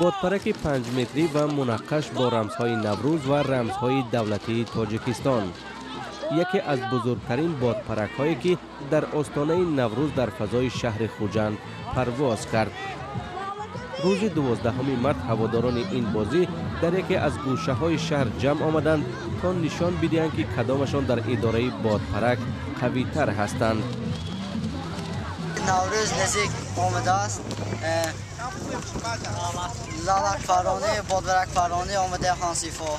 Бодпараки 5 метрӣ ва мунаққаш бо рамзҳои Наврӯз ва рамзҳои давлатии Тоҷикистон, яке аз бузургтарин бодпаракҳое, ки дар остонаи Наврӯз дар фазои шаҳри Хуҷанд парвоз кард. Рӯзи 12 март ҳаводорони ин бозӣ дар яке аз гӯшаҳои шаҳр ҷамъ омаданд, то нишон бидиҳанд, ки кадомашон дар идораи бодпарак қавитар ҳастанд. Наврӯз наздик омадааст, лалакпаронӣ, бодбаракпаронӣ омада ҳансифо.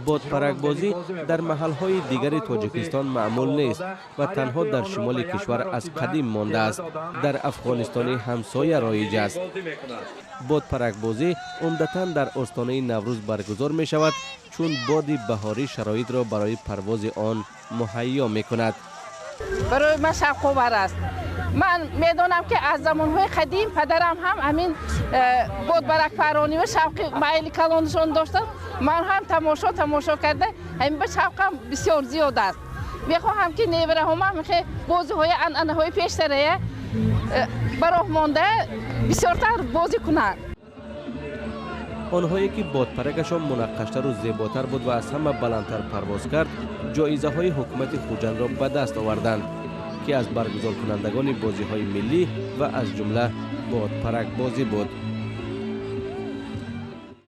Бодпаракбозӣ дар маҳалҳои дигари Тоҷикистон маъмул нест ва танҳо дар шимоли кишвар аз қадим мондааст. Дар Афғонистони ҳамсоя роиҷ аст. Бодпаракбозӣ умдатан дар остонаи Наврӯз баргузор мешавад, чун боди баҳорӣ шароитро барои парвози он муҳайё мекунад. Барои ман шавқовар аст. Ман медонам, ки аз замонҳои қадим падарам ҳам ҳамин бодбаракпаронӣ ва шавқи майли калонашон доштанд. Ман ҳам тамошо карда, ҳамин ба шавқам бисёр зиёд аст. Мехоҳам, ки невараҳомам бозиҳои анъанаҳои пештарая ба роҳ монда, бисёртар бозӣ кунанд. Онҳое ки бодпаракашон мунаққаштару зеботар буд ва аз ҳама баландтар парвоз кард, ҷоизаҳои ҳукумати Хуҷандро ба даст оварданд, ки аз баргузоркунандагони бозиҳои миллӣ ва аз ҷумла бодпаракбозӣ буд.